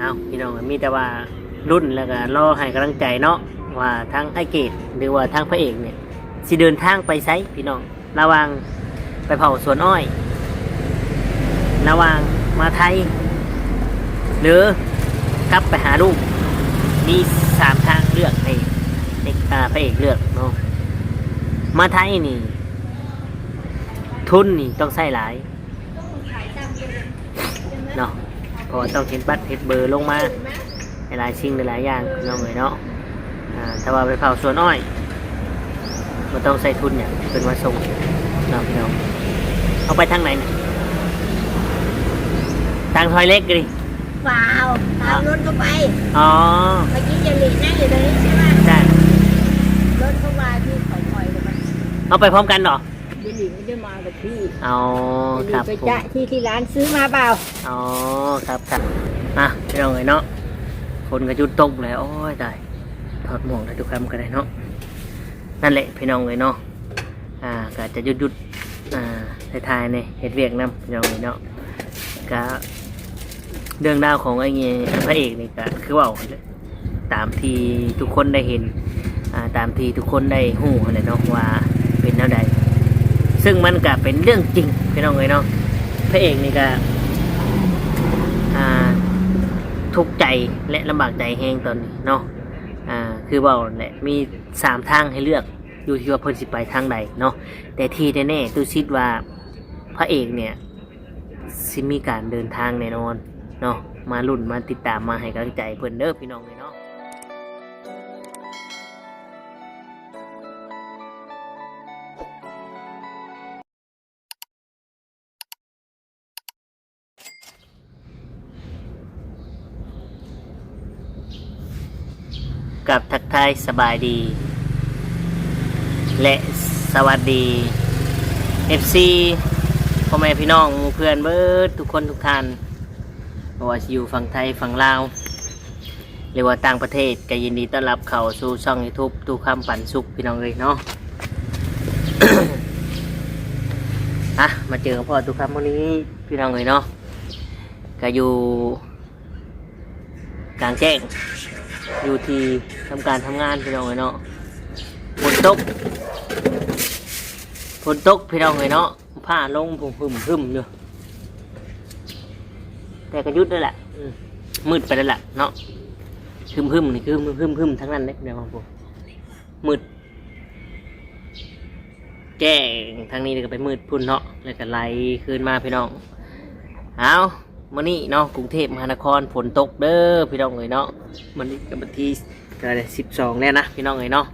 ເອົາ ພີ່ນ້ອງ ມີແຕ່ວ່າລຸ້ນ ແລ້ວກໍລໍໃຫ້ກຳລັງໃຈເນາະ ວ່າທາງອ້າຍເກດ ຫຼືວ່າທາງພະເອກນີ້ ຊິເດີນທາງໄປໃສ ພີ່ນ້ອງ. ລະຫວ່າງໄປເຜົາສວນອ້ອຍ ລະຫວ່າງມາໄທ ຫຼືກັບໄປຫາລູກ ມີສາມທາງເລືອກໃຫ້ ໃຫ້ ອ່າ ພະເອກເລືອກເນາະ. ມາໄທນີ້ ທຶນນີ້ຕ້ອງໃຊ້ຫຼາຍເນາະ ເພາະວ່າຕ້ອງເຮັດບັດເຮັດເບີລົງມາ ຫຼາຍໆສິ່ງຫຼາຍໆຢ່າງ ພີ່ນ້ອງເອີຍເນາະ. ອ່າ ຖ້າວ່າໄປເຜົາສວນອ້ອຍ ບໍ່ຕ້ອງໃຊ້ທຶນຫຍັງ ເພິ່ນມາສົ່ງເນາະ ພີ່ນ້ອງ. ເຮົາໄປທາງໃດນີ້? ທາງຖອຍເຫຼັກນີ້? ເປົ່າ ຕາມລົດເຂົ້າໄປ. ອໍ ໄປກິນເຈລລີນະ ຢູ່ໃນນີ້ໃຊ່ໄໝ? ຈ້ະ ລົດເຂົ້າມາທີ່ຖອຍໆ ແລ້ວມັນ ເຮົາໄປພ້ອມກັນເນາະ? ເຈລລີນບໍ່ໄດ້ມາກັບພີ່. ອໍ ເຈລລີນ ຄັບ ໄປຈະທີ່ ທີ່ຮ້ານຊື້ມາເປົ່າ. ອໍ ຄັບໆ. ອ່ະ ພີ່ນ້ອງເອີຍເນາະ ຝົນກໍຢຸດຕົກແລ້ວ. ໂອ້ຍ ຕາຍ ຖອດໝວກໄດ້ທຸກຄຳກໍໄດ້ເນາະ. ນັ້ນແຫຼະ ພີ່ນ້ອງເອີຍເນາະ ອ່າ ກໍຈະຢຸດໆ ອ່າ ຖ່າຍໆ ແດ່ ເຮັດວຽກນຳ ພີ່ນ້ອງເອີຍເນາະ. ກະເລື່ອງລາວຂອງໄອ້ພະເອກນີ້ ກະຄືເວົ້າຫັ້ນແຫຼະ ຕາມທີ່ທຸກຄົນໄດ້ເຫັນ ອ່າ ຕາມທີ່ທຸກຄົນໄດ້ຮູ້ຫັ້ນແຫຼະເນາະ ວ່າເປັນແນວໃດ. ເຊິ່ງມັນກະເປັນເລື່ອງຈິງ ພີ່ນ້ອງເອີຍເນາະ. ພະເອກນີ້ກະ ອ່າ ທຸກໃຈ ແລະ ລຳບາກໃຈແຮງຕອນນີ້ເນາະ. ອ່າ ຄືເວົ້ານັ້ນແຫຼະ ມີສາມທາງໃຫ້ເລືອກ ຢູ່ທີ່ວ່າເພິ່ນຊິໄປທາງໃດເນາະ. ແຕ່ທີ່ແນ່ໆ ຕູ້ຊິດວ່າພະເອກເນ່ຍ ຊິມີການເດີນທາງແນ່ນອນເນາະ. ມາລຸ້ນ ມາຕິດຕາມ ມາໃຫ້ກຳລັງໃຈເພິ່ນເດີ ພີ່ນ້ອງເອີຍເນາະ. ກັບທັກທາຍສະບາຍດີ ແລະ ສະຫວັດດີ ເອັຟຊີ ພໍ່ແມ່ພີ່ນ້ອງໝູ່ເພື່ອນເບິດທຸກຄົນທຸກທ່ານ ບໍ່ວ່າຊິຢູ່ຝັ່ງໄທ ຝັ່ງລາວ ຫຼືວ່າຕ່າງປະເທດ ກໍຍິນດີຕ້ອນຮັບເຂົ້າສູ່ຊ່ອງຢູທູບ ຕູ້ຄຳປັນສຸກ ພີ່ນ້ອງເອີຍເນາະ. ອ່ະ ມາເຈີກັບພໍ່ຕູ້ຄຳມື້ນີ້ ພີ່ນ້ອງເອີຍເນາະ ກໍຢູ່ກາງແຈ້ງ ຢູ່ທີ່ທຳການທຳງານ ພີ່ນ້ອງເອີຍເນາະ. ຝົນຕົກ ຝົນຕົກ ພີ່ນ້ອງເອີຍເນາະ. ຟ້າລົງພຸ້ມໆຢູ່ ແຕ່ກໍຢຸດແລ້ວແຫຼະ. ອືມ ມືດໄປແລ້ວແຫຼະເນາະ. ຫຶ້ມໆນີ້ຄືຫຶ້ມໆທັງນັ້ນເດ້ ແນວຂອງພວກ ມືດແຈ້ງທາງນີ້ ແລ້ວກໍໄປມືດພຸ້ນເນາະ ແລ້ວກໍໄຫຼຄືນມາ ພີ່ນ້ອງ. ເອົາ ມື້ນີ້ເນາະ ກຸງເທບມະຫານະຄອນຝົນຕົກເດີ ພີ່ນ້ອງເອີຍເນາະ. ມື້ນີ້ກໍວັນທີ ກໍໄດ້ສິບສອງແລ້ວນະ ພີ່ນ້ອງເອີຍເນາະ.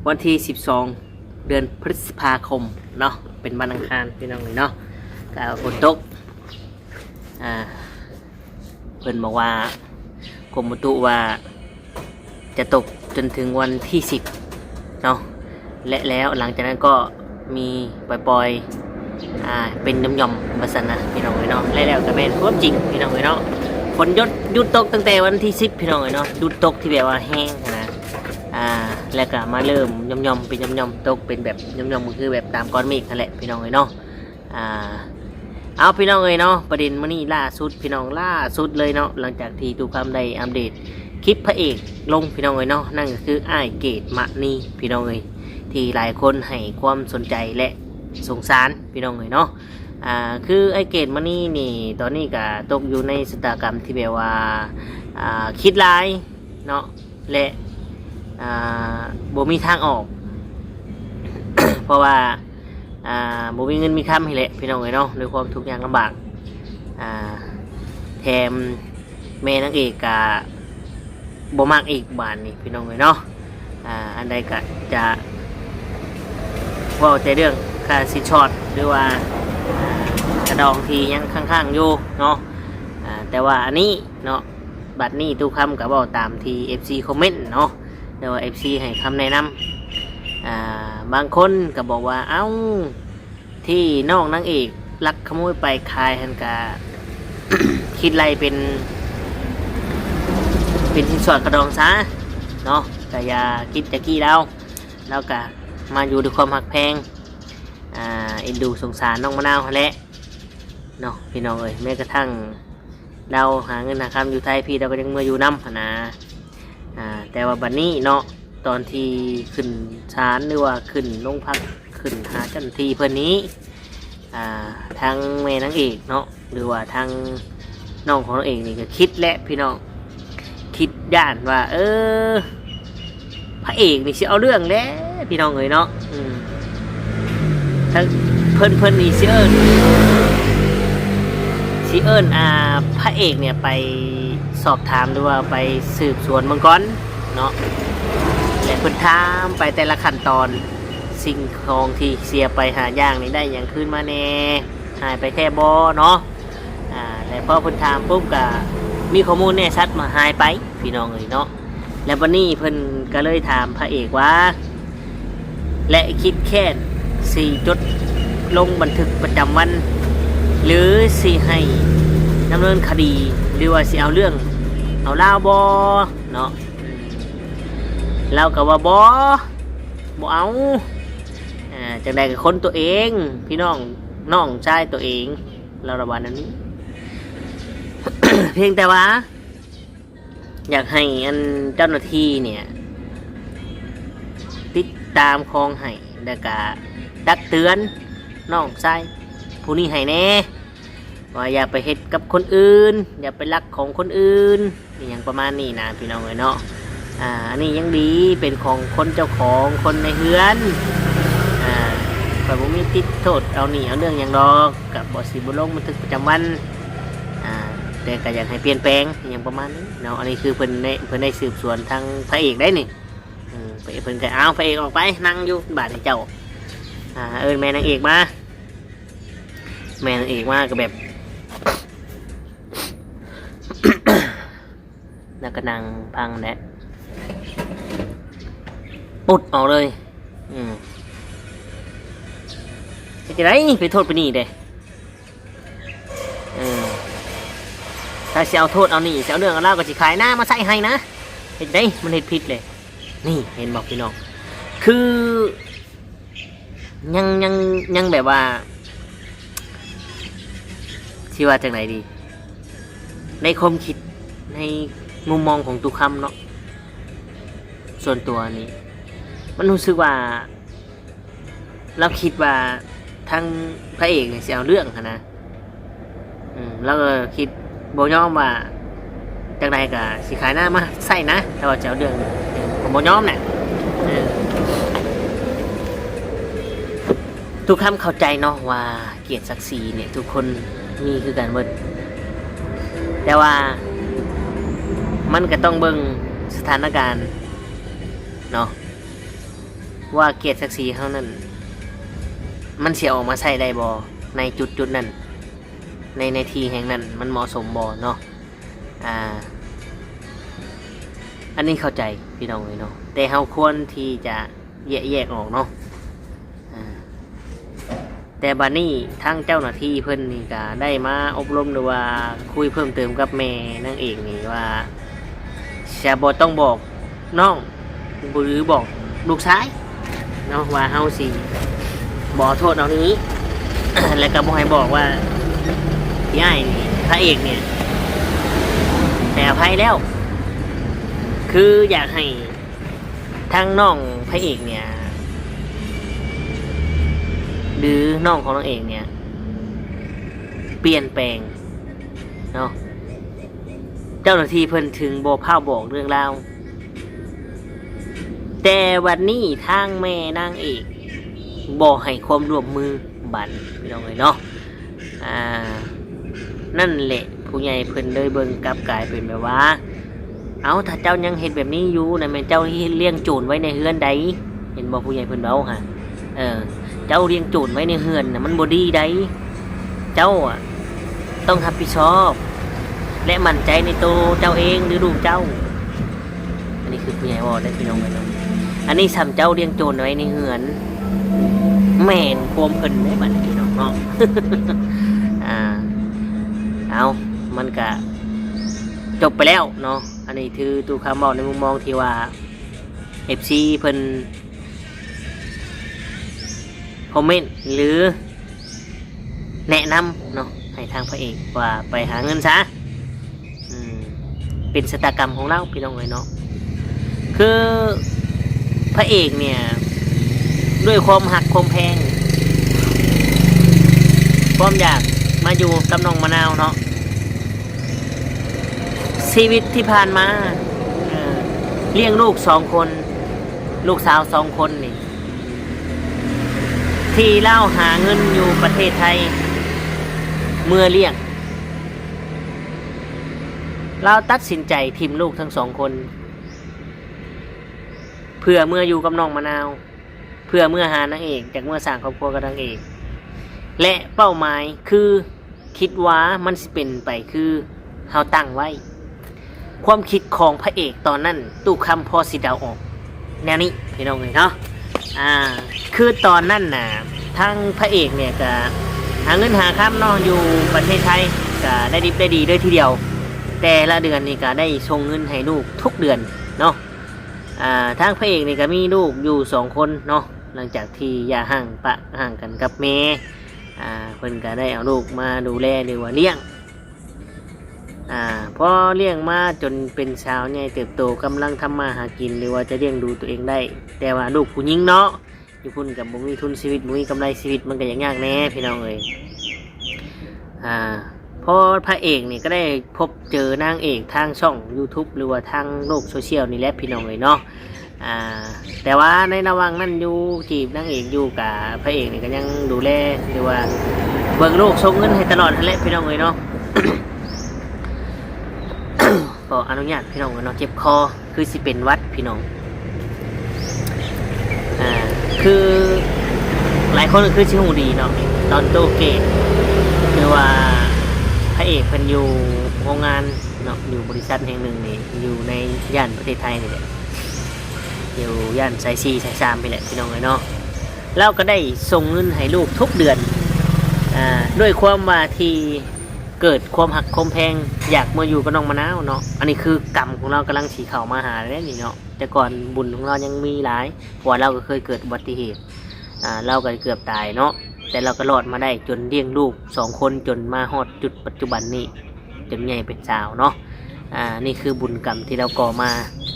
ວັນທີສິບສອງ ເດືອນພຶດສະພາຄົມເນາະ ເປັນວັນອັງຄານ ພີ່ນ້ອງເອີຍເນາະ. ກໍຝົນຕົກ ອ່າ ເພິ່ນບອກວ່າ ກົມອຸຕຸວ່າຈະຕົກຈົນເຖິງວັນທີສິບເນາະ ແລະ ແລ້ວຫຼັງຈາກນັ້ນກໍມີປ່ອຍໆ ອ່າ ເປັນຢ່ອມໆ ວ່າຊັ້ນນະ ພີ່ນ້ອງເອີຍເນາະ. ແລະ ແລ້ວກໍແມ່ນຄວາມຈິງ ພີ່ນ້ອງເອີຍເນາະ. ຝົນຢຸດ ຢຸດຕົກຕັ້ງແຕ່ວັນທີສິບ ພີ່ນ້ອງເອີຍເນາະ ຢຸດຕົກທີ່ແບບວ່າແຮງຫັ້ນນະ. ອ່າ ແລ້ວກໍມາເລີ່ມຢ່ອມໆ ເປັນຢ່ອມໆ ຕົກເປັນແບບຢ່ອມໆ ກໍຄືແບບຕາມກ້ອນເມກຫັ້ນແຫຼະ ພີ່ນ້ອງເອີຍເນາະ. ອ່າ ເອົາ ພີ່ນ້ອງເອີຍເນາະ ປະເດັນມື້ນີ້ລ່າສຸດ ພີ່ນ້ອງ ລ່າສຸດເລີຍເນາະ ຫຼັງຈາກທີ່ຕູ້ຄຳໄດ້ອັບເດດຄລິບພະເອກລົງ ພີ່ນ້ອງເອີຍເນາະ ນັ້ນກໍຄືອ້າຍເກດມະນີ ພີ່ນ້ອງເອີຍ ທີ່ຫຼາຍຄົນໃຫ້ຄວາມສົນໃຈ ແລະ ສົງສານ ພີ່ນ້ອງເອີຍເນາະ. ອ່າ ຄືອ້າຍເກດມະນີນີ້ ຕອນນີ້ກໍຕົກຢູ່ໃນຊະຕາກຳທີ່ແບບວ່າ ອ່າ ຄິດຫຼາຍເນາະ ແລະ ອ່າ ບໍ່ມີທາງອອກ ເພາະວ່າ ອ່າ ບໍ່ມີເງິນມີຄຳຫັ້ນແຫຼະ ພີ່ນ້ອງເອີຍເນາະ ດ້ວຍຄວາມທຸກຍາກລຳບາກ. ອ່າ ແຖມແມ່ນາງເອກກະບໍ່ມັກອີກບາດນີ້ ພີ່ນ້ອງເອີຍເນາະ. ອ່າ ອັນໃດກະຈະເວົ້າແຕ່ເລື່ອງຄ່າສິນສອດ ຫຼືວ່າ ອ່າ ກະດອງທີ່ຍັງຄ້າງໆຢູ່ເນາະ. ອ່າ ແຕ່ວ່າອັນນີ້ເນາະ ບັດນີ້ຕູ້ຄຳກໍເວົ້າຕາມທີ່ເອັຟຊີຄອມເມັນເນາະ ຫຼືວ່າເອັຟຊີໃຫ້ຄຳແນະນຳ. ອ່າ ບາງຄົນກໍບອກວ່າ ເອົ້າ ທີ່ນ້ອງນາງເອກລັກຂະໂມຍໄປຂາຍຫັ້ນ ກະຄິດໄລ່ເປັນ ເປັນສິນສອດກະດອງຊະເນາະ ກະຢ່າຄິດຈະກີ້ລາວ ລາວກະມາຢູ່ດ້ວຍຄວາມຮັກແພງ ອ່າ ເອັນດູສົງສານນ້ອງມະນາວຫັ້ນແຫຼະເນາະ ພີ່ນ້ອງເອີຍ. ແມ້ກະທັ່ງ ລາວຫາເງິນຫາຄຳຢູ່ໄທພີ້ ລາວກໍຍັງເມືອຢູ່ນຳຫັ້ນນາ. ອ່າ ແຕ່ວ່າບັດນີ້ເນາະ ຕອນທີ່ຂຶ້ນສານ ຫຼືວ່າຂຶ້ນໂຮງພັກ ຂຶ້ນຫາເຈົ້າໜ້າທີ່ເພິ່ນນີ້ ອ່າ ທາງແມ່ນາງເອກເນາະ ຫຼືວ່າທາງນ້ອງຂອງນາງເອກນີ້ກໍຄິດແຫຼະພີ່ນ້ອງ ຄິດຢ້ານວ່າ ເອີ ພະເອກນີ້ຊິເອົາເລື່ອງແຫຼະພີ່ນ້ອງເອີຍເນາະ. ອືມ ທາງເພິ່ນ ເພິ່ນນີ້ຊິເອີ້ນ ຊິເອີ້ນ ອ່າ ພະເອກນີ້ໄປສອບຖາມ ຫຼືວ່າໄປສືບສວນເບິ່ງກ່ອນເນາະ ແລະ ເພິ່ນຖາມໄປແຕ່ລະຂັ້ນຕອນ ສິ່ງຂອງທີ່ເສຍໄປຫ້າຢ່າງນີ້ ໄດ້ຫຍັງຄືນມາແດ່ ຫາຍໄປແທ້ບໍ່ເນາະ. ອ່າ ແລະ ພໍເພິ່ນຖາມປຸບ ກະມີຂໍ້ມູນແນ່ຊັດວ່າຫາຍໄປພີ່ນ້ອງເອີຍເນາະ. ແລະ ບັດນີ້ເພິ່ນກໍເລີຍຖາມພະເອກວ່າ ແລະ ຄິດແຄ້ນຊິຈົດລົງບັນທຶກປະຈຳວັນ ຫຼື ຊິໃຫ້ດຳເນີນຄະດີ ຫຼືວ່າຊິເອົາເລື່ອງເອົາລາວບໍ່ເນາະ. ລາວກໍວ່າ ບໍ່ ບໍ່ເອົາ ອ່າ ຈັ່ງໃດກໍຄົນຕົວເອງ ພີ່ນ້ອງ ນ້ອງຊາຍຕົວເອງ ລາວລະວ່າແນວນີ້. ພຽງແຕ່ວ່າ ຢາກໃຫ້ອັນເຈົ້າໜ້າທີ່ເນຍ ຕິດຕາມຄອງໃຫ້ ແລ້ວກະຕັກເຕືອນນ້ອງຊາຍຜູ້ນີ້ໃຫ້ແດ່ ວ່າຢ່າໄປເຮັດກັບຄົນອື່ນ ຢ່າໄປລັກຂອງຄົນອື່ນ ອີຫຍັງປະມານນີ້ນະ ພີ່ນ້ອງເອີຍເນາະ. ອ່າ ອັນນີ້ຍັງດີ ເປັນຂອງຄົນເຈົ້າຂອງ ຄົນໃນເຮືອນ. ອ່າ ຂ້ອຍບໍ່ມີຕິດໂທດເອົານີ້ເອົາເລື່ອງຫຍັງດອກ ກໍບໍ່ ຊິບໍ່ລົງບັນທຶກປະຈຳວັນ. ອ່າ ແຕ່ກໍຢາກໃຫ້ປ່ຽນແປງ ອີຫຍັງປະມານນີ້ເນາະ. ອັນນີ້ຄືເພິ່ນໄດ້ ເພິ່ນໄດ້ສືບສວນທາງພະເອກໄດ້ນີ້. ອືມ ພະເອກເພິ່ນກໍ ເອົາ ພະເອກອອກໄປ ນັ່ງຢູ່ບາດນີ້ເຈົ້າ. ອ່າ ເອີ້ນແມ່ນາງເອກມາ ແມ່ນາງເອກມາກໍແບບ ແລ້ວກໍນັ່ງຟັງແຫຼະ ປຸດອອກເລີຍ. ອືມ ເຮັດຈັ່ງໃດ ໄປໂທດໄປນີ້ເດ້. ເອີ ຖ້າຊິເອົາໂທດເອົານີ້ ຊິເອົາເລື່ອງເອົາລາວ ກໍຊິຂາຍນາມາໃຊ້ໃຫ້ນະ. ເຮັດໃດ ມັນເຮັດຜິດເລີຍ. ນີ້ ເຫັນບໍ່ພີ່ນ້ອງ ຄື ຍັງ ຍັງ ຍັງແບບວ່າ ຊິວ່າຈັ່ງໃດດີ ໃນຄວາມຄິດ ໃນມຸມມອງຂອງຕຸຄຳເນາະ ສ່ວນຕົວນີ້ ມັນຮູ້ສຶກວ່າ ລາວຄິດວ່າທາງພະເອກນີ້ຊິເອົາເລື່ອງຫັ້ນນະ. ອືມ ລາວກໍຄິດບໍ່ຍອມວ່າ ຈັ່ງໃດກໍຊິຂາຍນາມາໃຊ້ນະ ຖ້າວ່າຈະເອົາເລື່ອງນີ້ ກໍບໍ່ຍອມແຫຼະ. ເອີ ທຸກຄຳເຂົ້າໃຈເນາະວ່າກຽດສັກສີນີ້ທຸກຄົນມີຄືກັນເບິດ ແຕ່ວ່າມັນກໍຕ້ອງເບິ່ງສະຖານະການເນາະ ວ່າກຽດສັກສີເຮົານັ້ນ ມັນຊິເອົາອອກມາໃຊ້ໄດ້ບໍ່ ໃນຈຸດໆນັ້ນ ໃນ ໃນທີ່ແຫ່ງນັ້ນ ມັນເໝາະສົມບໍ່ເນາະ. ອ່າ ອັນນີ້ເຂົ້າໃຈພີ່ນ້ອງເອີຍເນາະ ແຕ່ເຮົາຄວນທີ່ຈະແຍກ ແຍກອອກເນາະ. ອ່າ ແຕ່ບັດນີ້ທາງເຈົ້າໜ້າທີ່ເພິ່ນນີ້ກະໄດ້ມາອົບຮົມ ຫຼືວ່າຄຸຍເພີ່ມເຕີມກັບແມ່ນາງເອກນີ້ວ່າ ຈະບໍ່ຕ້ອງບອກນ້ອງ ຫຼືບອກລູກຊາຍເນາະ ວ່າເຮົາຊິບໍ່ເອົາໂທດເອົານີ້ ແລ້ວກໍບໍ່ໃຫ້ບອກວ່າ ທີ່ອ້າຍນີ້ ພະເອກນີ້ໃຫ້ອະໄພແລ້ວ ຄືຢາກໃຫ້ ທາງນ້ອງພະເອກເນຍ ຫຼືນ້ອງຂອງນາງເອກເນຍ ປ່ຽນແປງເນາະ. ເຈົ້າໜ້າທີ່ເພິ່ນເຖິງບໍ່ພ້າວບອກເລື່ອງລາວ ແຕ່ບັດນີ້ທາງແມ່ນາງເອກບໍ່ໃຫ້ຄວາມຮ່ວມມືບັດ ພີ່ນ້ອງເອີຍເນາະ. ອ່າ ນັ້ນແຫຼະ ຜູ້ໃຫຍ່ເພິ່ນເລີຍເບິ່ງກັບກາຍເປັນແບບວ່າ ເອົ້າ ຖ້າເຈົ້າຍັງເຮັດແບບນີ້ຢູ່ນະ ແມ່ນເຈົ້າລ້ຽງໂຈນໄວ້ໃນເຮືອນໃດ ເຫັນບໍ່ ຜູ້ໃຫຍ່ເພິ່ນເວົ້າຫັ້ນ. ເອີ ເຈົ້າລ້ຽງໂຈນໄວ້ໃນເຮືອນນະ ມັນບໍ່ດີໃດ. ເຈົ້າອະຕ້ອງຮັບຜິດຊອບ ແລະ ໝັ້ນໃຈໃນໂຕເຈົ້າເອງ ຫຼື ລູກເຈົ້າ. ອັນນີ້ຄືຜູ້ໃຫຍ່ເວົ້າເດ້ ພີ່ນ້ອງເອີຍເນາະ. ອັນນີ້ສ່ຳເຈົ້າລ້ຽງໂຈນໄວ້ໃນເຮືອນ ແມ່ນຄວາມເພິ່ນເດ້ບັດນີ້ ພີ່ນ້ອງເນາະ. ອ່າ ເອົາ ມັນກະຈົບໄປແລ້ວເນາະ. ອັນນີ້ຖືຕູ້ຄຳເວົ້າໃນມຸມມອງທີ່ວ່າ ເອັຟຊີ ເພິ່ນຄອມເມັນ ຫຼື ແນະນຳເນາະ ໃຫ້ທາງພະເອກວ່າໄປຫາເງິນຊະ ປັນຊະຕາກຳຂອງລາວ ພີ່ນ້ອງເອີຍເນາະ. ຄືພະເອກເນ່ຍ ດ້ວຍຄວາມຮັກຄວາມແພງ ຄວາມຢາກມາຢູ່ກັບນ້ອງມະນາວເນາະ, ຊີວິດທີ່ຜ່ານມາ ເອີ ລ້ຽງລູກສອງຄົນ ລູກສາວສອງຄົນນີ້ ທີ່ລາວຫາເງິນຢູ່ປະເທດໄທເມືອລ້ຽງ, ລາວຕັດສິນໃຈຖິ້ມລູກທັງສອງຄົນ ເພື່ອເມືອຢູ່ກັບນ້ອງມະນາວ, ເພື່ອເມືອຫານາງເອກ, ຢາກເມືອສ້າງຄອບຄົວກັບນາງເອກ ແລະ ເປົ້າໝາຍຄື ຄິດວ່າມັນຊິເປັນໄປຄືເຮົາຕັ້ງໄວ້. ຄວາມຄິດຂອງພະເອກຕອນນັ້ນ ຕູ້ຄຳພໍຊິເດົາອອກແນວນີ້ ພີ່ນ້ອງເອີຍເນາະ. ອ່າ ຄືຕອນນັ້ນນະ ທາງພະເອກເນ່ຍກະຫາເງິນຫາຄຳເນາະ ຢູ່ປະເທດໄທ ກະໄດ້ດິບໄດ້ດີເລີຍທີດຽວ, ແຕ່ລະເດືອນນີ້ກະໄດ້ສົ່ງເງິນໃຫ້ລູກທຸກເດືອນເນາະ. ອ່າ ທາງພະເອກນີ້ກະມີລູກຢູ່ສອງຄົນເນາະ, ຫຼັງຈາກທີ່ຢ່າຮ້າງປະຮ້າງກັນກັບແມ່ ອ່າ ເພິ່ນກະໄດ້ເອົາລູກມາດູແລ ຫຼືວ່າລ້ຽງ. ອ່າ ພໍລ້ຽງມາຈົນເປັນສາວໃຫຍ່ເຕີບໂຕ ກຳລັງທຳມາຫາກິນ ຫຼືວ່າຈະລ້ຽງດູຕົວເອງໄດ້, ແຕ່ວ່າລູກຜູ້ຍິງເນາະ ຢູ່ພຸ້ນກະບໍ່ມີທຶນຊີວິດ ບໍ່ມີກຳໄລຊີວິດ ມັນກະຍາກໆແດ່ ພີ່ນ້ອງເອີຍ. ອ່າ ພໍພະເອກນີ້ກະໄດ້ພົບເຈີນາງເອກທາງຊ່ອງຢູທູບ ຫຼືວ່າທາງໂລກໂຊຊຽວນີ້ແຫຼະ ພີ່ນ້ອງເອີຍເນາະ. ອ່າ ແຕ່ວ່າໃນລະຫວ່າງນັ້ນຢູ່ ຈີບນາງເອກຢູ່ ກະພະເອກນີ້ກະຍັງດູແລ ຫຼືວ່າເບິ່ງລູກ ສົ່ງເງິນໃຫ້ຕະຫຼອດຫັ້ນແຫຼະ ພີ່ນ້ອງເອີຍເນາະ. ຂໍອະນຸຍາດ ພີ່ນ້ອງເອີຍເນາະ, ເຈັບຄໍ ຄືຊິເປັນຫວັດ ພີ່ນ້ອງ. ອ່າ ຄືຫຼາຍຄົນກະຄືຊິຮູ້ດີເນາະ, ຕອນໂຕເກດ ຄືວ່າພະເອກເພິ່ນຢູ່ໂຮງງານເນາະ ຢູ່ບໍລິສັດແຫ່ງໜຶ່ງນີ້ ຢູ່ໃນຍ່ານປະເທດໄທນີ້ແຫຼະ, ຢູ່ຍ່ານສາຍສີ່ ສາຍສາມນີ້ແຫຼະ ພີ່ນ້ອງເອີຍເນາະ. ລາວກະໄດ້ສົ່ງເງິນໃຫ້ລູກທຸກເດືອນ ອ່າ ດ້ວຍຄວາມວ່າທີ່ເກີດຄວາມຮັກຄວາມແພງ ຢາກມາຢູ່ກັບນ້ອງມະນາວເນາະ. ອັນນີ້ຄືກຳຂອງລາວກຳລັງຊິເຂົ້າມາຫາແລ້ວນີ້ເນາະ, ແຕ່ກ່ອນບຸນຂອງລາວຍັງມີຫຼາຍ ເພາະວ່າລາວກະເຄີຍເກີດອຸບັດຕິເຫດ ອ່າ ລາວກະເກືອບຕາຍເນາະ, ແຕ່ລາວກະລອດມາໄດ້ຈົນລ້ຽງລູກສອງຄົນ ຈົນມາຮອດຈຸດປັດຈຸບັນນີ້ ຈົນໃຫຍ່ເປັນສາວເນາະ. ອ່າ ນີ້ຄືບຸນກຳທີ່ລາວກໍ່ມາ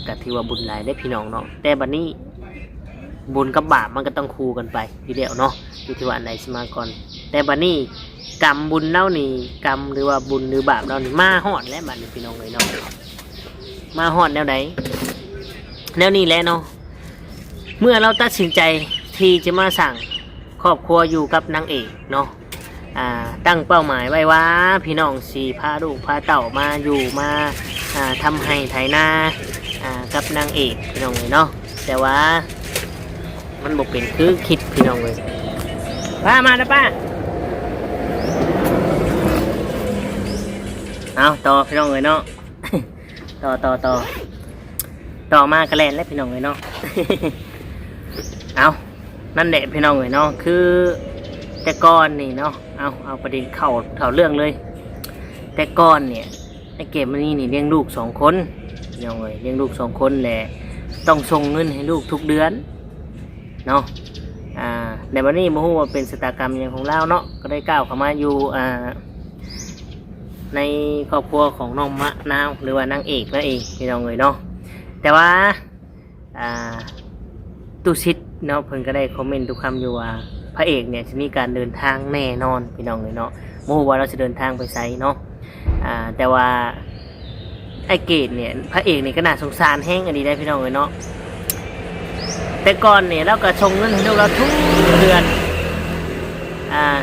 ກະຖືວ່າບຸນຫຼາຍເດ້ ພີ່ນ້ອງເນາະ. ແຕ່ບັດນີ້ບຸນກັບບາບມັນກະຕ້ອງຄູ່ກັນໄປຢູ່ແລ້ວເນາະ, ຢູ່ທີ່ວ່າອັນໃດຊິມາກ່ອນ. ແຕ່ບັດນີ້ກຳບຸນລາວນີ້ ກຳ ຫຼືວ່າບຸນ ຫຼືບາບລາວນີ້ ມາຮອດແລ້ວບັດນີ້ ພີ່ນ້ອງເອີຍເນາະ. ມາຮອດແນວໃດ ແນວນີ້ແຫຼະເນາະ. ເມື່ອລາວຕັດສິນໃຈທີ່ຈະມາສ້າງຄອບຄົວຢູ່ກັບນາງເອກເນາະ, ອ່າ ຕັ້ງເປົ້າໝາຍໄວ້ວ່າ ພີ່ນ້ອງຊິພາລູກພາເຕົ້າມາຢູ່ມາ ອ່າ ທຳໄຮ່ໄຖນາ ອ່າ ກັບນາງເອກ ພີ່ນ້ອງເອີຍເນາະ. ແຕ່ວ່າມັນບໍ່ເປັນຄືຄິດ ພີ່ນ້ອງເອີຍ. ປ້າມາແລ້ວປ້າ. ເອົາ ຕໍ່ ພີ່ນ້ອງເອີຍເນາະ. ຕໍ່ ຕໍ່ ຕໍ່ ຕໍ່ມາກະແລ່ນແລ້ວ ພີ່ນ້ອງເອີຍເນາະ. ເອົາ ນັ້ນແຫຼະ ພີ່ນ້ອງເອີຍເນາະ, ຄືແຕ່ກ່ອນນີ້ເນາະ ເອົາ ເອົາປະເດັນເຂົ້າ ເຂົ້າເລື່ອງເລີຍ. ແຕ່ກ່ອນເນ່ຍ ໄອ້ເກດມະນີນີ້ລ້ຽງລູກສອງຄົນ ພີ່ນ້ອງເອີຍ, ລ້ຽງລູກສອງຄົນ ແລະ ຕ້ອງສົ່ງເງິນໃຫ້ລູກທຸກເດືອນເນາະ. ອ່າ ແຕ່ບັດນີ້ບໍ່ຮູ້ວ່າເປັນຊະຕາກຳຫຍັງຂອງລາວເນາະ, ກະໄດ້ກ້າວເຂົ້າມາຢູ່ ອ່າ ໃນຄອບຄົວຂອງນ້ອງມະນາວ ຫຼືວ່ານາງເອກນັ້ນເອງ ພີ່ນ້ອງເອີຍເນາະ. ແຕ່ວ່າ ອ່າ ຕູ້ຊິດເນາະ ເພິ່ນກະໄດ້ຄອມເມັນຕູ້ຄຳຢູ່ວ່າ ພະເອກເນ່ຍຊິມີການເດີນທາງແນ່ນອນ ພີ່ນ້ອງເອີຍເນາະ, ບໍ່ຮູ້ວ່າລາວຊິເດີນທາງໄປໃສເນາະ. ອ່າ ແຕ່ວ່າອ້າຍເກດເນ່ຍ ພະເອກນີ້ກະໜ້າສົງສານແຮງອີ່ຫຼີໄດ໋ ພີ່ນ້ອງເອີຍເນາະ. ແຕ່ກ່ອນນີ້ລາວກະສົ່ງເງິນໃຫ້ລູກລາວທຸກເດືອນ ອ່າ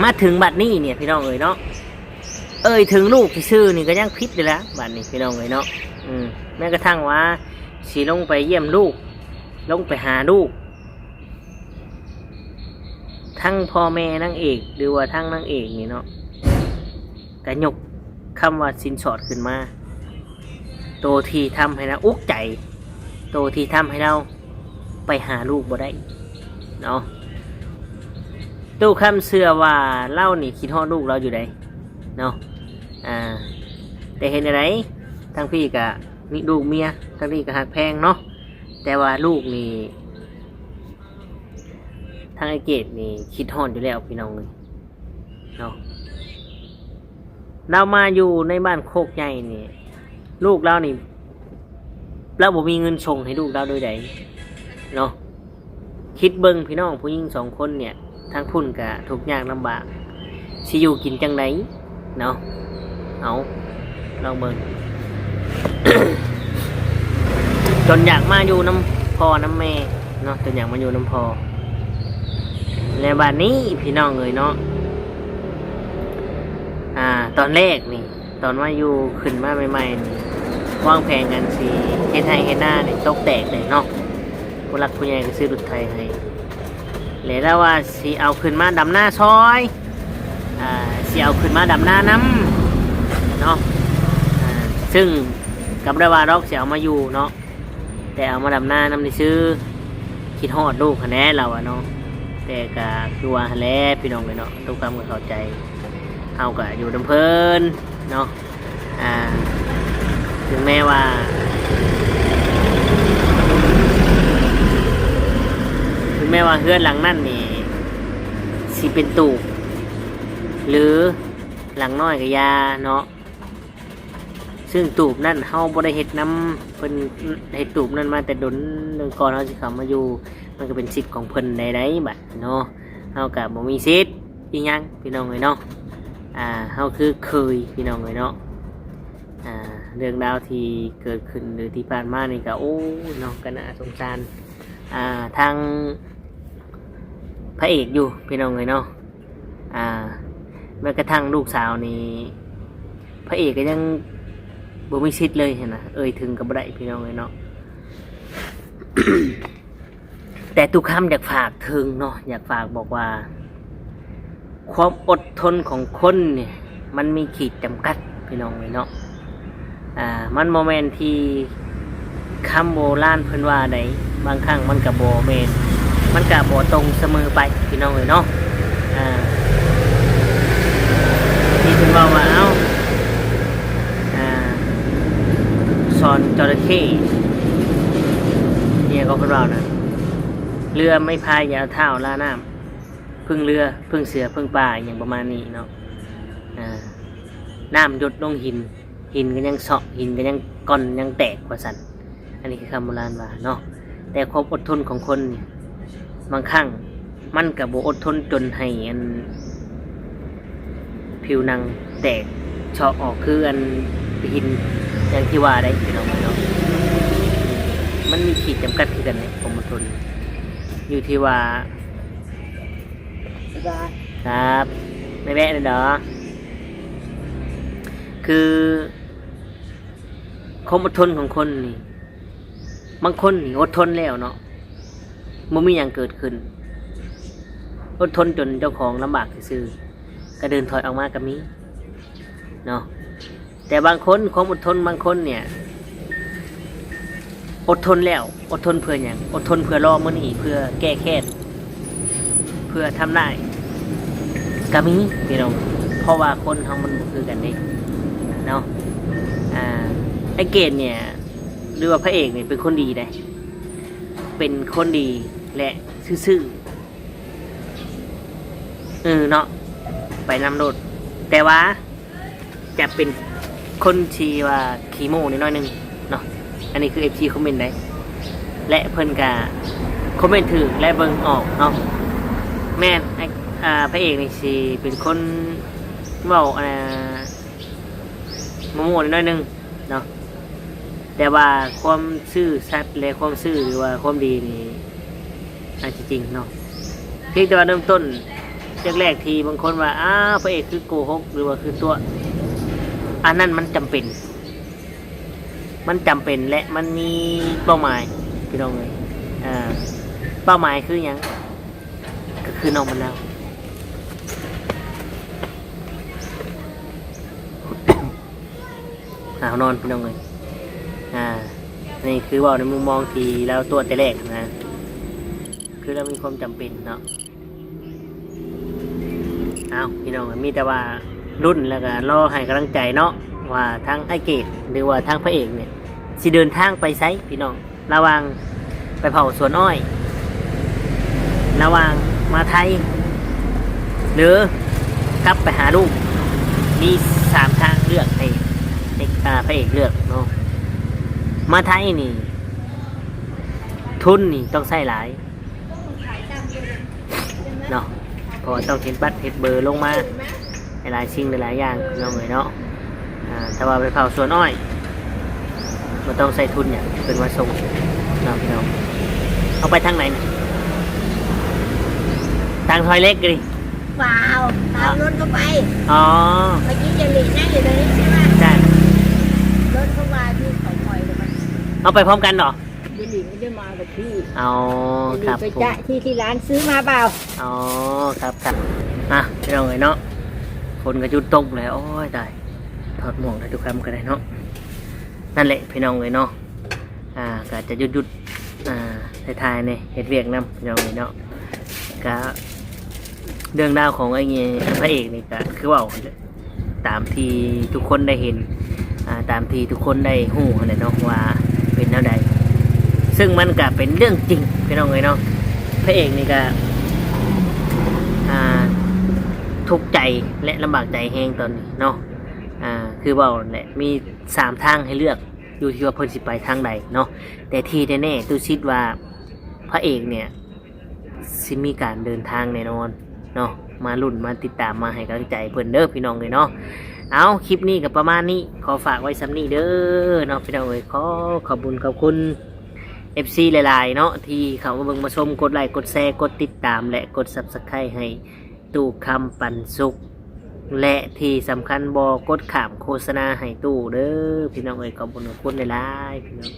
ມາເຖິງບັດນີ້ເນ່ຍ ພີ່ນ້ອງເອີຍເນາະ, ເອີ່ຍເຖິງລູກຊື່ໆນີ້ກະຍັງຜິດເດ້ລະ ບັດນີ້ ພີ່ນ້ອງເອີຍເນາະ. ອືມ ແມ້ກະທັ່ງວ່າຊິລົງໄປຢ້ຽມລູກ ລົງໄປຫາລູກ ທັງພໍ່ແມ່ນາງເອກ ຫຼືວ່າທັງນາງເອກນີ້ເນາະ ກະຍົກຄຳວ່າສິນສອດຂຶ້ນມາ ໂຕທີ່ທຳໃຫ້ລາວອຸກໃຈ ໂຕທີ່ທຳໃຫ້ລາວໄປຫາລູກບໍ່ໄດ້ເນາະ. ຕູ້ຄຳເຊື່ອວ່າລາວນີ້ຄິດຮອດລູກລາວຢູ່ໃດ໋ເນາະ. ອ່າ ແຕ່ເຮັດແນວໃດ ທັງພີ້ກະມີລູກເມຍ ທັງນີ້ກະຮັກແພງເນາະ, ແຕ່ວ່າລູກນີ້ ທາງອ້າຍເກດນີ້ຄິດຮອດຢູ່ແລ້ວ ພີ່ນ້ອງເອີຍເນາະ. ລາວມາຢູ່ໃນບ້ານໂຄກໃຫຍ່ນີ້ ລູກລາວນີ້ ລາວບໍ່ມີເງິນສົ່ງໃຫ້ລູກລາວໂດຍໃດເນາະ. ຄິດເບິ່ງພີ່ນ້ອງຜູ້ຍິງສອງຄົນເນີ້ຍ ທາງພຸ້ນກະທຸກຍາກລຳບາກ ຊິຢູ່ກິນຈັ່ງໃດເນາະ. ເອົາ ລອງເບິ່ງ ຈົນຢາກມາຢູ່ນຳພໍ່ນຳແມ່ເນາະ ຈົນຢາກມາຢູ່ນຳພໍ່. ແລະບາດນີ້ພີ່ນ້ອງເອີຍເນາະ ອາ ຕອນແລກນີ້ ຕອນມາຢູ່ ຂຶ້ນມາໃໝ່ໆນີ້ ວາງແຜນກັນຊິເຮັດໄຮ່ເຮັດນານີ້ ຕົກແຕກເລີຍເນາະ. ຜູ້ຫຼັກຜູ້ໃຫຍ່ກໍຊື້ລົດໄຖໃຫ້ ແລະລາວວ່າຊິເອົາຂຶ້ນມາດຳນາຊ່ອຍ ອາ ຊິເອົາຂຶ້ນມາດຳນານຳເນາະ. ອາ ຊຶ່ງກໍບໍ່ໄດ້ວ່າດອກ ຊິເອົາມາຢູ່ເນາະ ແຕ່ເອົາມາດຳນານຳຊື່ໆ ຄິດຮອດລູກຫັ້ນແຫຼະ ລາວວ່າເນາະ. ແຕ່ກໍຄືວ່າຫັ້ນແຫຼະພີ່ນ້ອງເອີຍເນາະ ທຸກຄຳກໍເຂົ້າໃຈ ເຮົາກໍຢູ່ນຳເພິ່ນເນາະ. ອາ ເຖິງແມ້ວ່າ ເຖິງແມ້ວ່າເຮືອນຫຼັງນັ້ນນີ້ຊິເປັນຕູບ ຫຼື ຫຼັງນ້ອຍກໍຢ່າເນາະ ຊຶ່ງຕູບນັ້ນເຮົາບໍ່ໄດ້ເຮັດນຳເພິ່ນ ເຮັດຕູບນັ້ນມາແຕ່ດົນ ເລື່ອງກ່ອນເຮົາຊິເຂົ້າມາຢູ່ ມັນກໍເປັນສິດຂອງເພິ່ນໃດໆ ບາດເນາະ. ເຮົາກໍບໍ່ມີສິດອີ່ຫຍັງພີ່ນ້ອງເອີຍເນາະ. ອາ ເຮົາຄືເຄີຍພີ່ນ້ອງເອີຍເນາະ. ອາ ເລື່ອງລາວທີ່ເກີດຂຶ້ນ ຫຼື ທີ່ຜ່ານມານີ້ກໍ ໂອ້ຍເນາະ ກໍໜ້າສົງສານ ອາ ທາງພະເອກຢູ່ພີ່ນ້ອງເອີຍເນາະ. ອາ ແມ້ກະທັ່ງລູກສາວນີ້ ພະເອກກໍຍັງບໍ່ມີສິດເລີຍຫັ້ນນະ ເອີ່ຍເຖິງກໍບໍ່ໄດ້ພີ່ນ້ອງເອີຍເນາະ. ແຕ່ຕຸຄຳຢາກຝາກເຖິງເນາະ ຢາກຝາກບອກວ່າ ຄວາມອົດທົນຂອງຄົນນີ້ ມັນມີຂີດຈຳກັດພີ່ນ້ອງເອີຍເນາະ. ອ່າ ມັນບໍ່ແມ່ນທີ່ຄຳໂບລານເພິ່ນວ່າໃດ ບາງຄັ້ງມັນກະບໍ່ແມ່ນ ມັນກະບໍ່ຕົງສະເໝີໄປພີ່ນ້ອງເອີຍເນາະ. ອ່າ ທີ່ເພິ່ນເວົ້າວ່າ ເອົ້າ ອ່າ ສອນຈໍລະເຂ້ ອີ່ຫຍັງກໍເພິ່ນເວົ້ານະ ເຮືອໄມ້ພາຍຢ່າເອົາເທົ້າລານ້ຳ ເພິ່ງເຮືອ ເພິ່ງເສືອ ເພິ່ງປ່າ ອີ່ຫຍັງປະມານນີ້ເນາະ. ອ່າ ນ້ຳຢົດລົງຫີນ ຫີນກໍຍັງເຊາະ ຫີນກໍຍັງກ່ອນຍັງແຕກວ່າຊັ້ນ. ອັນນີ້ຄືຄຳໂບລານວ່າເນາະ. ແຕ່ຄວາມອົດທົນຂອງຄົນນີ້ ບາງຄັ້ງມັນກໍບໍ່ອົດທົນຈົນໃຫ້ອັນ ຜິວໜັງແຕກເຊາະອອກຄືອັນຫີນ ຢ່າງທີ່ວ່າໄດ໋ພີ່ນ້ອງເອີຍເນາະ. ມັນມີຂີດຈຳກັດຄືກັນເດ້ ຄວາມອົດທົນ ຢູ່ທີ່ວ່າ ບາຍບາຍ ຄັບ ໄປແວະແດ່ດອກ. ຄືຄວາມອົດທົນຂອງຄົນນີ້ ບາງຄົນນີ້ອົດທົນແລ້ວເນາະ ບໍ່ມີຫຍັງເກີດຂຶ້ນ ອົດທົນຈົນເຈົ້າຂອງລຳບາກຊື່ໆ ກໍເດີນຖອຍອອກມາກໍມີເນາະ. ແຕ່ບາງຄົນ ຄວາມອົດທົນບາງຄົນເນີ້ຍ ອົດທົນແລ້ວ ອົດທົນເພື່ອຫຍັງ? ອົດທົນເພື່ອລໍມື້ນີ້ ເພື່ອແກ້ແຄ້ນ ເພື່ອທຳລາຍ ກໍມີພີ່ນ້ອງ. ເພາະວ່າຄົນເຮົາມັນບໍ່ຄືກັນເດ້ເນາະ. ອ່າ ໄອ້ເກດເນີ້ຍ ຫຼືວ່າພະເອກນີ້ເປັນຄົນດີເດ້ ເປັນຄົນດີ ແລະ ຊື່ໆ ເອີເນາະ ໄປນຳໂລດ ແຕ່ວ່າຈະເປັນຄົນທີ່ວ່າຂີ້ໂມ້ໜ້ອຍໜຶ່ງເນາະ. ອັນນີ້ຄືເອັຟຊີຄອມເມັນໄດ໋ ແລະ ເພິ່ນກະຄອມເມັນຖືກ ແລະ ເບິ່ງອອກເນາະ. ແມ່ນ ອ່າ ພະເອກນີ້ຊິເປັນຄົນເວົ້າ ອ່າ ໂມ້ໆໜ້ອຍໜຶ່ງເນາະ ແຕ່ວ່າຄວາມຊື່ສັດ ແລະ ຄວາມຊື່ ຫຼືວ່າຄວາມດີນີ້ ອັນທີ່ຈິງເນາະ ພຽງແຕ່ວ່າເລີ່ມຕົ້ນແລກໆ ທີ່ບາງຄົນວ່າ ອ້າ ພະເອກຄືໂກຫົກ ຫຼືວ່າຄືຕົວະ ອັນນັ້ນມັນຈຳເປັນ ມັນຈຳເປັນ ແລະ ມັນມີເປົ້າໝາຍ ພີ່ນ້ອງເອີຍ. ອ່າ ເປົ້າໝາຍຄືຫຍັງ? ກໍຄືນ້ອງມະນາວ ຫາວນອນ ພີ່ນ້ອງເອີຍ. ອ່າ ອັນນີ້ຄືເວົ້າໃນມຸມມອງທີ່ລາວຕົວະແຕ່ແລກນະ ຄືລາວມີຄວາມຈຳເປັນເນາະ. ເອົາ ພີ່ນ້ອງ ມີແຕ່ວ່າລຸ້ນ ແລ້ວກໍລໍໃຫ້ກຳລັງໃຈເນາະ ວ່າທາງອ້າຍເກດ ຫຼືວ່າທາງພະເອກນີ້ ຊິເດີນທາງໄປໃສ ພີ່ນ້ອງ. ລະຫວ່າງໄປເຜົາສວນອ້ອຍ ລະຫວ່າງມາໄທ ຫຼືກັບໄປຫາລູກ ມີສາມທາງເລືອກໃຫ້ ໃຫ້ ເອີ ພະເອກເລືອກເນາະ ມາໄທນີ້ ທຶນນີ້ຕ້ອງໃຊ້ຫຼາຍເນາະ ເພາະວ່າຕ້ອງເຮັດບັດເຮັດເບີລົງມາ ຫຼາຍໆສິ່ງຫຼາຍໆຢ່າງ ພີ່ນ້ອງເອີຍເນາະ. ອ່າ ແຕ່ວ່າໄປເຜົາສວນອ້ອຍ ບໍ່ຕ້ອງໃຊ້ທຶນຫຍັງ ເພິ່ນມາສົ່ງເນາະ ພີ່ນ້ອງ. ເອົາໄປທາງໃດນີ້? ທາງຊອຍເຫຼັກນີ້? ເປົ່າ ເອົາລົດເຂົ້າໄປ. ອໍ ໄປກິນເຢລລີນະ ຢູ່ເດີນີ້ໃຊ່ໄໝ? ໃຊ່ ລົດເຂົາວ່າມີເຂົາປ່ອຍແລ້ວມັນ ເອົາໄປພ້ອມກັນເນາະ? ເຢລລີນໄດ້ມາກັບທີ່. ອໍ ເຢລລີນ ຄັບ ໄປຈະທີ່ທີ່ຮ້ານຊື້ມາເປົ່າ. ອໍ ຄັບໆ ອ່ະ ພີ່ນ້ອງເອີຍເນາະ ຝົນກໍຢຸດຕົກແລ້ວ. ໂອ້ຍ ຕາຍ ຖອດໝວກໄດ້ທຸກຄຳກໍໄດ້ເນາະ. ນັ້ນແຫຼະ ພີ່ນ້ອງເອີຍເນາະ ອ່າ ກໍຈະຢຸດໆ ອ່າ ຖ່າຍໆ ແດ່ ເຮັດວຽກນຳ ພີ່ນ້ອງເອີຍເນາະ. ກະເລື່ອງລາວຂອງໄອ້ພະເອກນີ້ ກະຄືເວົ້າ ຕາມທີ່ທຸກຄົນໄດ້ເຫັນ ອ່າ ຕາມທີ່ທຸກຄົນໄດ້ຮູ້ຫັ້ນແຫຼະເນາະ ວ່າເປັນແນວໃດ ເຊິ່ງມັນກະເປັນເລື່ອງຈິງ ພີ່ນ້ອງເອີຍເນາະ. ພະເອກນີ້ກະ ອ່າ ທຸກໃຈ ແລະ ລຳບາກໃຈແຮງຕອນນີ້ເນາະ. ອ່າ ຄືເວົ້ານັ້ນແຫຼະ ມີສາມທາງໃຫ້ເລືອກ ຢູ່ທີ່ວ່າເພິ່ນຊິໄປທາງໃດເນາະ. ແຕ່ທີ່ແນ່ໆ ຕູ້ຊິດວ່າພະເອກເນີ້ຍຊິມີການເດີນທາງແນ່ນອນເນາະ. ມາລຸ້ນ ມາຕິດຕາມ ມາໃຫ້ກຳລັງໃຈເພິ່ນເດີ ພີ່ນ້ອງເອີຍເນາະ. ເອົາ ຄລິບນີ້ກໍປະມານນີ້ ຂໍຝາກໄວ້ສ່ຳນີ້ເດີເນາະ ພີ່ນ້ອງເອີຍ. ຂໍຂອບບຸນຂອບຄຸນ ເອັຟຊີ ຫຼາຍໆ ເນາະ ທີ່ເຂົ້າມາເບິ່ງມາຊົມ ກົດໄລ ກົດແຊ ກົດຕິດຕາມ ແລະ ກົດ Subscribe ໃຫ້ ຕູ້ຄຳປັນສຸກ ແລະ ທີ່ສຳຄັນບໍ່ກົດຂ້າມໂຄສະນາໃຫ້ຕູ້ເດີ ພີ່ນ້ອງເອີຍ. ຂອບຄຸນຂອບຄຸນຫຼາຍໆ ພີ່ນ້ອງ.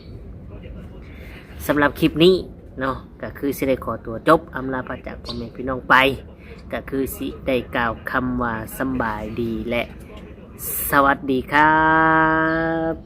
ສຳລັບຄລິບນີ້ເນາະ ກໍຄືຊິໄດ້ຂໍຕົວຈົບອຳລາພາຈາກພໍ່ແມ່ພີ່ນ້ອງໄປ ກໍຄືຊິໄດ້ກ່າວຄຳວ່າສຳບາຍດີ ແລະ ສະຫວັດດີຄັບ.